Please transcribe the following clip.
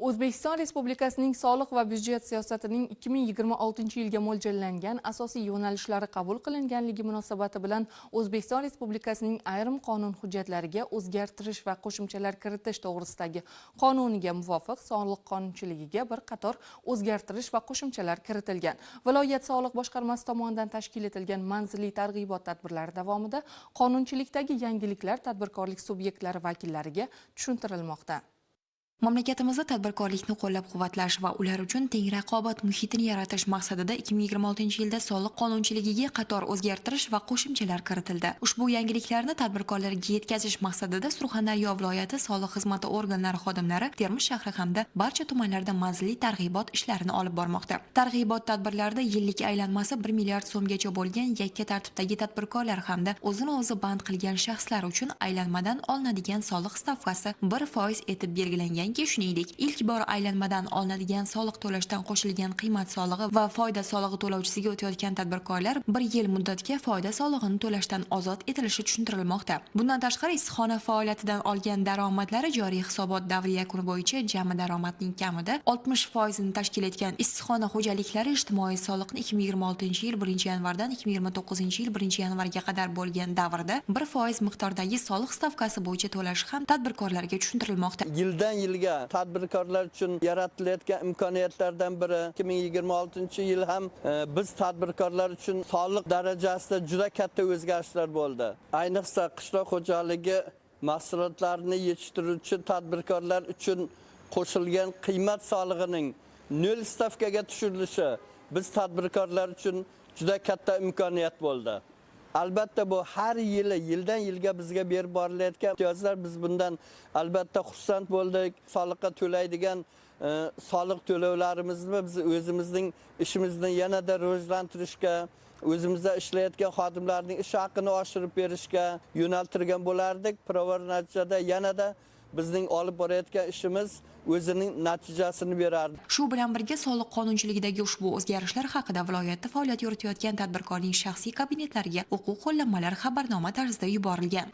O'zbekiston Respublikasining soliq va byudjet siyosatining 2026-yilga mo'ljallangan asosiy yo'nalishlari qabul qilinganligi munosabati bilan O'zbekiston Respublikasining ayrim qonun hujjatlariga o'zgartirish va qo'shimchalar kiritish to'g'risidagi qonuniga muvofiq soliq qonunchiligiga bir qator o'zgartirish va qo'shimchalar kiritilgan. Viloyat soliq boshqarmasi tomonidan tashkil etilgan manzilli targ'ibot tadbirlari davomida qonunchilikdagi yangiliklar tadbirkorlik subyektlari vakillariga tushuntirilmoqda. Mamlakatimizda tadbirkorlikni qo'llab-quvvatlash va ular uchun teng raqobat muhitini yaratish maqsadida 2026-yilda soliq qonunchiligiga qator o'zgartirish va qo'shimchalar kiritildi. Ushbu yangiliklarni tadbirkorlarga yetkazish maqsadida Surxondaryo viloyati soliq xizmati organlari xodimlari Termiz shahri hamda barcha tumanlarda manzilli targ'ibot ishlarini olib bormoqda. Targ'ibot tadbirlarida yillik aylanmasi 1 milliard so'mgacha bo'lgan yakka tartibdagi tadbirkorlar hamda o'zini o'zi band qilgan shaxslar uchun aylanmadan olinadigan soliq stavkasi 1% etib belgilangan. Shuningdek, ilk bor aylanmadan olinadigan soliq to'lashdan qo'shilgan qiymat solig'i va foyda solig'i to'lovchisiga o'tayotgan tadbirkorlar bir yil muddatga foyda solig'ini to'lashdan ozod etilishi tushuntirilmoqda. Bundan tashqari, issiqxona faoliyatidan olgan daromadlari joriy hisobot davri yakuni bo'yicha jami daromadning kamida 60% tashkil etgan issiqxona xo'jaliklari ijtimoiy soliqni 2026-yil 1-yanvardan 2029-yil 1-yanvarga qadar bo'lgan davrda 1% miqdordagi soliq stavkasi bo'yicha to'lashi ham tadbirkorlarga tushuntirilmoqda. Yildan yilga tadbirkorlar uchun yaratilayotgan imkoniyatlardan biri 2026-yil ham biz tadbirkorlar uchun soliq darajasida juda katta o'zgarishlar bo'ldi. Ayniqsa qishloq xo'jaligi mahsulotlarini yetishtiruvchi tadbirkorlar uchun qo'shilgan qiymat solig'ining 0 stavkaga tushirilishi biz tadbirkorlar uchun juda katta imkoniyat bo'ldi. Albatta bu har yili yildan yilga bizga berib borilayotgan imtiyozlar, biz bundan albatta xursand bo'ldik. Soliqqa to'laydigan soliq to'lovlarimizni biz o'zimizning ishimizni yanada rivojlantirishga, o'zimizda ishlayotgan xodimlarning ish haqini oshirib berishga yo'naltirgan bo'lardik. Pirovard natijada yanada bizning olib borayotgan ishimiz o'zining natijasini berardi. Shu bilan birga soliq qonunchiligidagi ushbu o'zgarishlar haqida viloyatda faoliyat yuritayotgan tadbirkorning shaxsiy kabinetlariga o'quv qo'llanmalari xabarnoma tarzida yuborilgan.